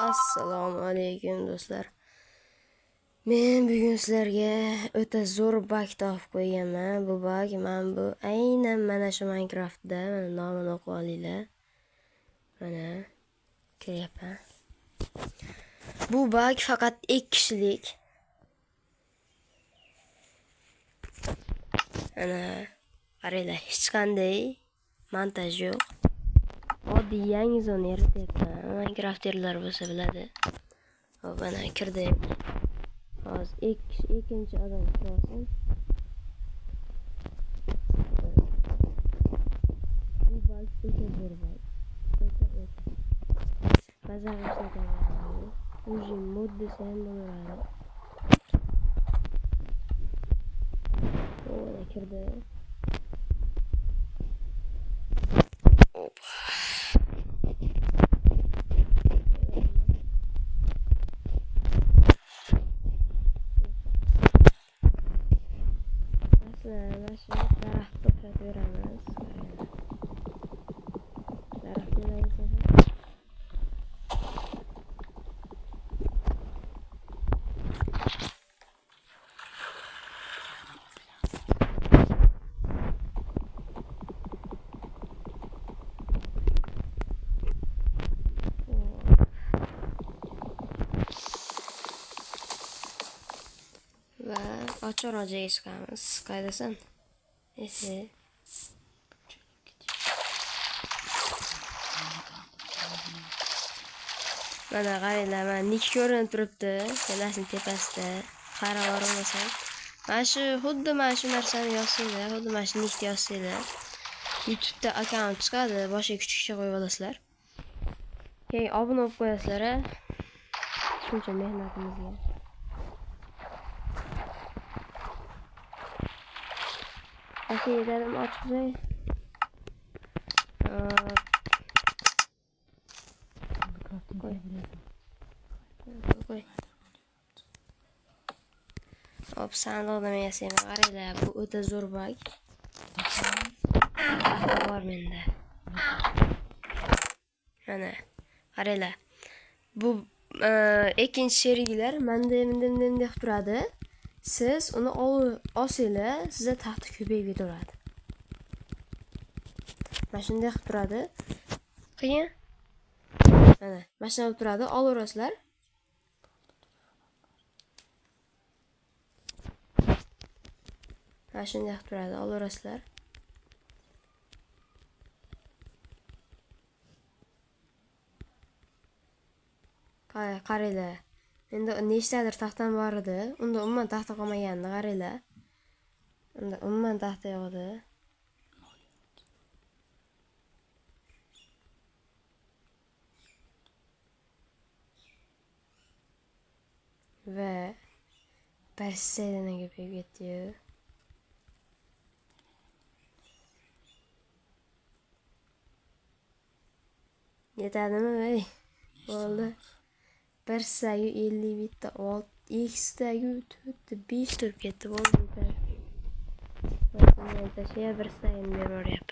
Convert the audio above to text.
Assalomu alaykum do'stlar. Men bugun sizlarga o'ta zo'r bug topib qo'yganman. Bu bug mana bu aynan mana shu Minecraftda, mana nomini o'qib olinglar. Mana kiryapman. Bu bug faqat 2 kishilik. Mana qaranglar, hech qanday montaj yo'q. Oddiy yangi zona yaratyapman. Minecrafterlar bo'lsa biladi. Hop, mana kirdik. Hozir ikkinchi odam kirsin. Bu bug o'ta zo'r bug. O'ta o'ta. Maza ishlatadi. Уже mod desa ham bo'laveradi. Mana kirdi. Opa. Masalan, mana shu daraxtni o'xshatib beramiz. Daraxt nima desa ham. Va ochiqroq joyga chiqamiz. Qaydasan? Ehe. Mana qaranglar, mana nik ko'rinib turibdi. Tanasini tepasida. Qarab olmasam. Mana shu xuddi mana shu narsani yozsanglar, xuddi mana shu nikni yozsanglar, YouTube'da akkaunt chiqadi, boshiga kuchukcha qo'yib olasizlar. Keyin obuna bo'lib qo'yasizlar, a. Shuncha mehnatimizga. Aka yetadimi ochiq joy? Qo'y. Qo'y. Hop, sandiqni men yasayman. Qaranglar, bu o'ta zo'r bug. Taxta bor menda. Mana, qaranglar. Bu ikkinchi sheriklar menda bunday bunday bunday qilib turadi. Siz uni olsanglar, sizda taxta ko'payib ketaveradi. Mana shunday qilib turadi. Qiyin. Mana, mana shunday bo'lib turadi, olaverasizlar. Mana shunday qilib turadi, olaverasizlar. Qaranglar. Endi nechtadir taxtam bor edi. Unda umuman taxta qolmagandi, qaranglar. Unda umuman taxta yo'q edi. Va bir saydan ko'payib ketdi-yu. Yetadimi, ey? Bo'ldi. Bir sayu 51 olti, ikkitayu to'rtta, beshta bo'lib ketdi. Bo'ldi, yetadi. Bir sayim berib yuboryapman.